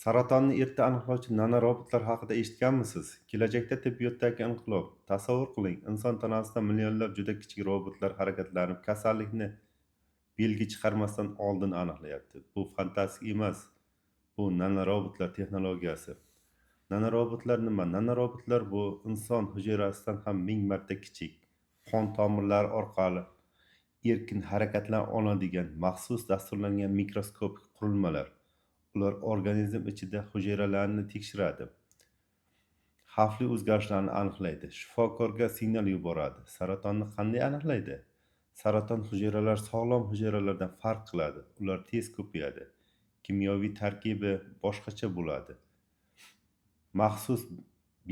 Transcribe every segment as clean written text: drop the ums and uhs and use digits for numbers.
Saratonni erta aniqlovchi nanorobotlar haqida eshitganmisiz? Kelajakda tibbiyotdagi inqilob. Tasavvur qiling, inson tanasida millionlab juda kichik robotlar harakatlanib, kasallikni belgi chiqarmasdan oldin aniqlayapti. Bu fantastik emas. Bu nanorobotlar texnologiyasi. Nanorobotlar nima? Nanorobotlar bu inson hujayrasidan ham 1000 marta kichik, qon tomirlari orqali erkin harakatlana oladigan maxsus dasturlangan mikroskopik qurilmalar. Ular organizm ichida hujayralarni tekshiradi, xavfli o'zgarishlarni aniqlaydi, shifokorga signal yuboradi. Saratonni qanday aniqlaydi? Saraton hujayralari sog'lom hujayralardan farq qiladi. Ular tez ko'payadi, kimyoviy tarkibi boshqacha bo'ladi, maxsus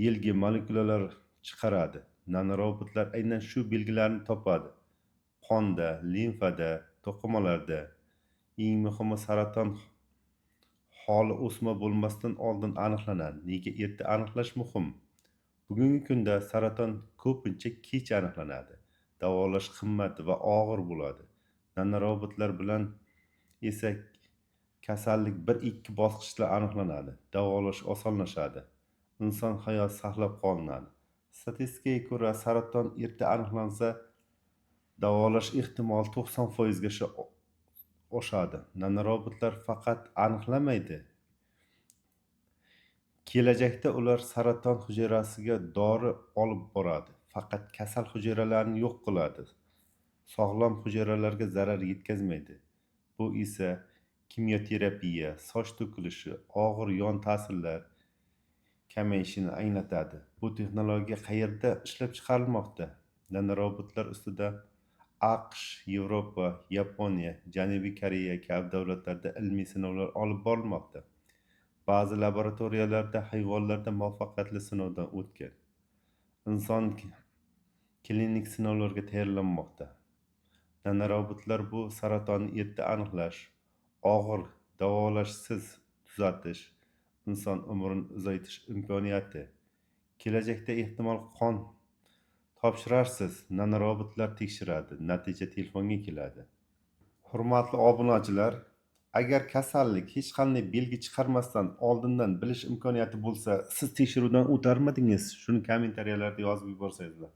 belgi molekulalar chiqaradi. Nanorobotlar aynan shu belgilarni topadi. Qonda, limfada, to'qimalarda. Eng muhimi, saraton holi o'sma bo'lmasdan oldin aniqlanadi. Nega erta aniqlash muhim? Bugungi kunda saraton ko'pincha kech aniqlanadi. Davolash qimmat va og'ir bo'ladi. Nanorobotlar bilan esa kasallik 1-2 bosqichda aniqlanadi. Davolash osonlashadi. Inson hayoti saqlab qolinadi. Statistikaga ko'ra, saraton erta aniqlansa, davolash ehtimoli 90% gacha oshadi. Nanorobotlar faqat aniqlamaydi. Kelajakda ular saraton hujayrasiga dori olib boradi. Faqat kasal hujayralarni yo'q qiladi. Sog'lom hujayralarga zarar yetkazmaydi. Bu esa kimyoterapiya, soch to'kilishi, og'ir yon ta'sirlar kamayishini anglatadi. Bu texnologiya qayerda ishlab chiqarilmoqda? Nanorobotlar ustida AQSh, Yevropa, Yaponiya, Janubiy Koreya kabi davlatlarda ilmiy sinovlar olib borilmoqda. Ba'zi laboratoriyalarda hayvonlarda muvaffaqiyatli sinovdan o'tgan. Inson klinik sinovlarga tayyorlanmoqda. Nanorobotlar bu saratonni erta aniqlash, og'ir davolashsiz tuzatish, inson umrini uzaytirish imkoniyati. Kelajakda ehtimol qon topshirarsiz, nanorobotlar tekshiradi, natija telefonga keladi. Hurmatli obunachilar, agar kasallik hech qanday belgi chiqarmasdan oldindan bilish imkoniyati bo'lsa, siz tekshiruvdan o'tarmidingiz? Shuni kommentariyalarda yozib yuborsangizlar.